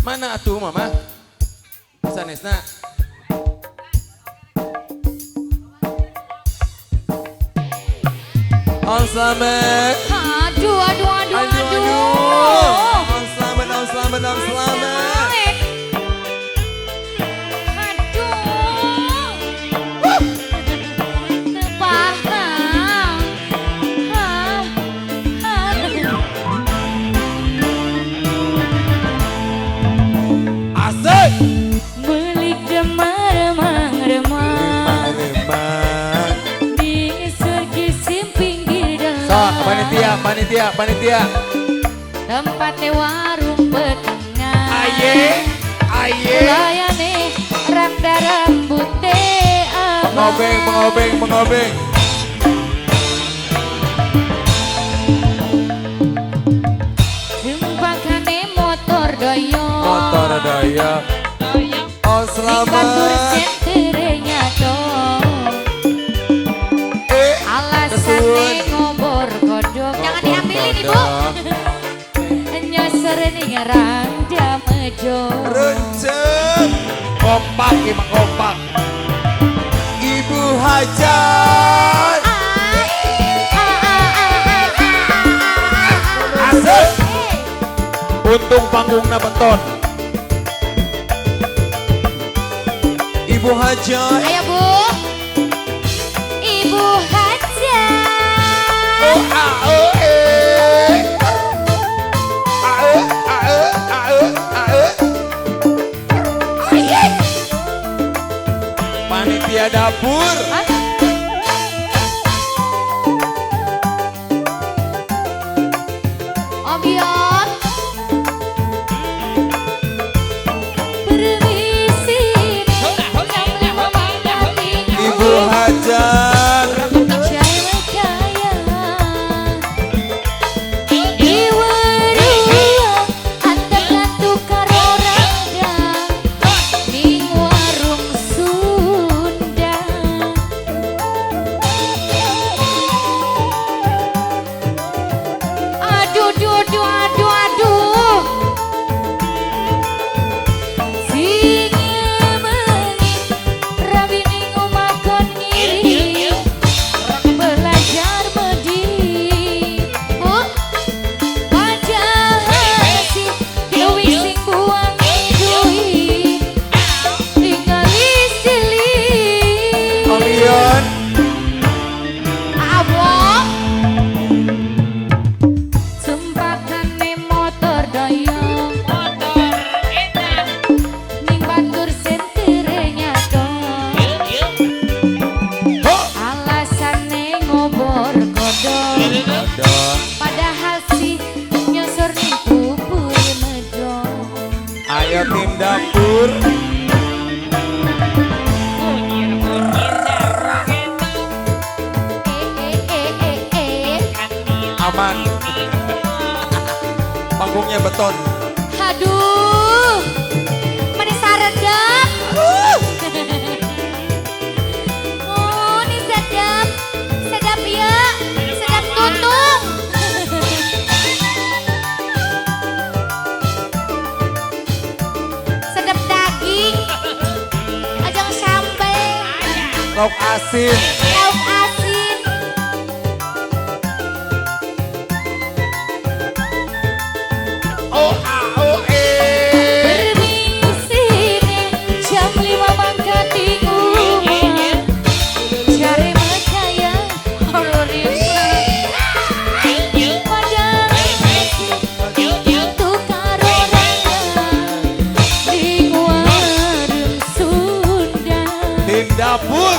Mana atuh mama? Sanesna. Om Slamet. Aduh, aduh, aduh, Aduh, aduh. aduh. Om Slamet, Om Slamet, Om Slamet. Aduh. Teu paham. Hah. Hah. Asik. Melik remang-remang Remang. di surgisim pinggir Sok, dalan. panitia, panitia, panitia. Tempatnya warung petengah. Aye, aye. Layane rangda rambute abang. Pengobeng, pengobeng, pengobeng. Tumpakane motor doyong. Motor daya. Oh Ning batur selamat. sentere nyato. Eh, Alasane kesuwun. ngobor kodok. Jangan Ngobor diambilin ibu. kodok. Nyoser ning rangda mejo. Runcep. Kompak, emang kompak. Ibu Hajat. Asik. Untung panggungna beton. Ibu Hajat. Ayo Bu. Ibu Hajat. O A O E. A E A E A E A E. Panitia dapur. Hah? Om Yon. Permisi. Ibu Hajat. Cewek kaya Iweruang antekan tukar orangnya ning warung Sunda. Aduh, aduh, aduh, aduh, aduh. Sing ngemengi rabi ning omah kon ngiri belajar medi. Bu, wajah si Dewi sing buang duit tinggal istili. Om Yon. Abang Sumpakane motor doyong ning batur sentere nyato. Ho. Alasane ngobor kodok. Kodok. Padahal sih nyosor ning pupur mejo. Ayo tim dapur. Eh eh eh eh eh. Aman. Panggungnya beton. Aduh, meni saredep. Oh, ini sedap. Sedap ya. Sedap tutung. Sedap daging. Ajang sambal, Lauk asin. lauk asin. O A O E. Permisi nih, jam 5 mangkat di rumah. Cari makaya horor Padahal tukar orangnya di warung Sunda. Tim dapur.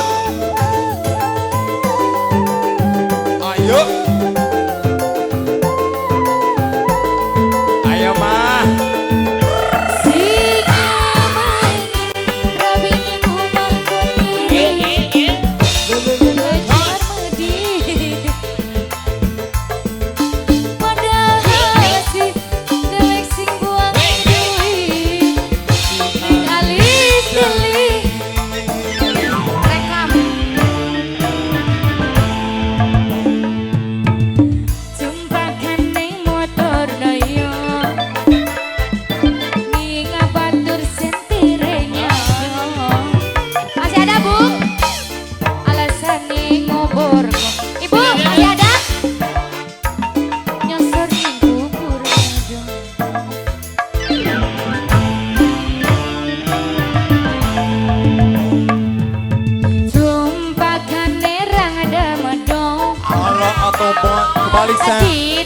Atau kebalik, Sam. Di